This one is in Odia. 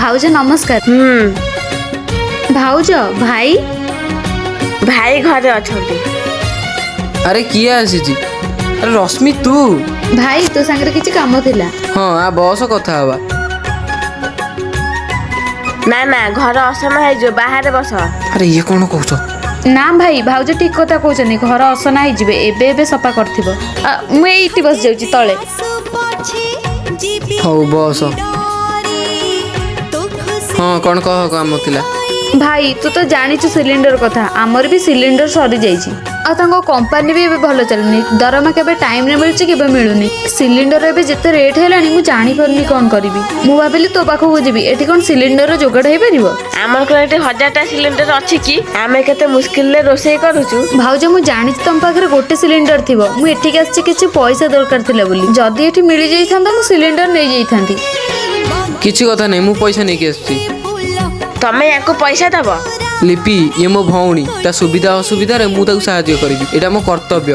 ଭାଉଜ ନମସ୍କାର। ହୁଁ। ଭାଉଜ, ଭାଇ? ଭାଇ ଘରେ ଅଛନ୍ତି। ଆରେ, କିଏ ଆସିଛି? ଆରେ ରଶ୍ମି, ତୁ? ଭାଇ, ତୋ ସାଙ୍ଗରେ କିଛି କାମ ଥିଲା। ହଁ, ଆ ବସ, କଥା ହବା। ନା ନା, ଘର ଅସନା ହେଇଯିବ, ବାହାରେ ବସ। ଆରେ, ଇଏ କ'ଣ କହୁଛ? ନା ଭାଇ, ଭାଉଜ ଠିକ କଥା କହୁଛନ୍ତି, ଘର ଅସନା ହେଇଯିବେ। ଏବେ ଏବେ ସଫା କରିଥିବ। ମୁଁ ଏଇଠି ବସି ଯାଉଛି ତଳେ। ହଉ ବସ। ହଁ, କ'ଣ କହ, କାମ ଥିଲା? ଭାଇ, ତୁ ତ ଜାଣିଛୁ ସିଲିଣ୍ଡର କଥା। ଆମର ବି ସିଲିଣ୍ଡର ସରିଯାଇଛି, ଆଉ ତାଙ୍କ କମ୍ପାନୀ ବି ଏବେ ଭଲ ଚାଲୁନି। ଦରମା କେବେ ଟାଇମରେ ମିଳୁଛି, କେବେ ମିଳୁନି। ସିଲିଣ୍ଡର ଏବେ ଯେତେ ରେଟ୍ ହେଲାଣି, ମୁଁ ଜାଣିପାରୁନି କ'ଣ କରିବି। ମୁଁ ଭାବିଲି ତୋ ପାଖକୁ ଯିବି। ଏଠି କ'ଣ ସିଲିଣ୍ଡର ଯୋଗାଡ଼ ହେଇପାରିବ? ଆମର କ'ଣ ଏଠି ହଜାରଟା ସିଲିଣ୍ଡର ଅଛି କି? ଆମେ କେତେ ମୁସ୍କିଲରେ ରୋଷେଇ କରୁଛୁ। ଭାଉଜ, ମୁଁ ଜାଣିଛି ତମ ପାଖରେ ଗୋଟେ ସିଲିଣ୍ଡର ଥିବ। ମୁଁ ଏଠିକି ଆସିଛି କିଛି ପଇସା ଦରକାର ଥିଲା ବୋଲି। ଯଦି ଏଠି ମିଳିଯାଇଥାନ୍ତା, ମୁଁ ସିଲିଣ୍ଡର ନେଇଯାଇଥାନ୍ତି। କିଛି କଥା ନାହିଁ, ମୁଁ ପଇସା ନେଇକି ଆସୁଛି। ତମେ ୟାକୁ ପଇସା ଦବ? ଲିପି, ଇଏ ମୋ ଭଉଣୀ। ତା ସୁବିଧା ଅସୁବିଧାରେ ମୁଁ ତାକୁ ସାହାଯ୍ୟ କରିବି, ଏଇଟା ମୋ କର୍ତ୍ତବ୍ୟ।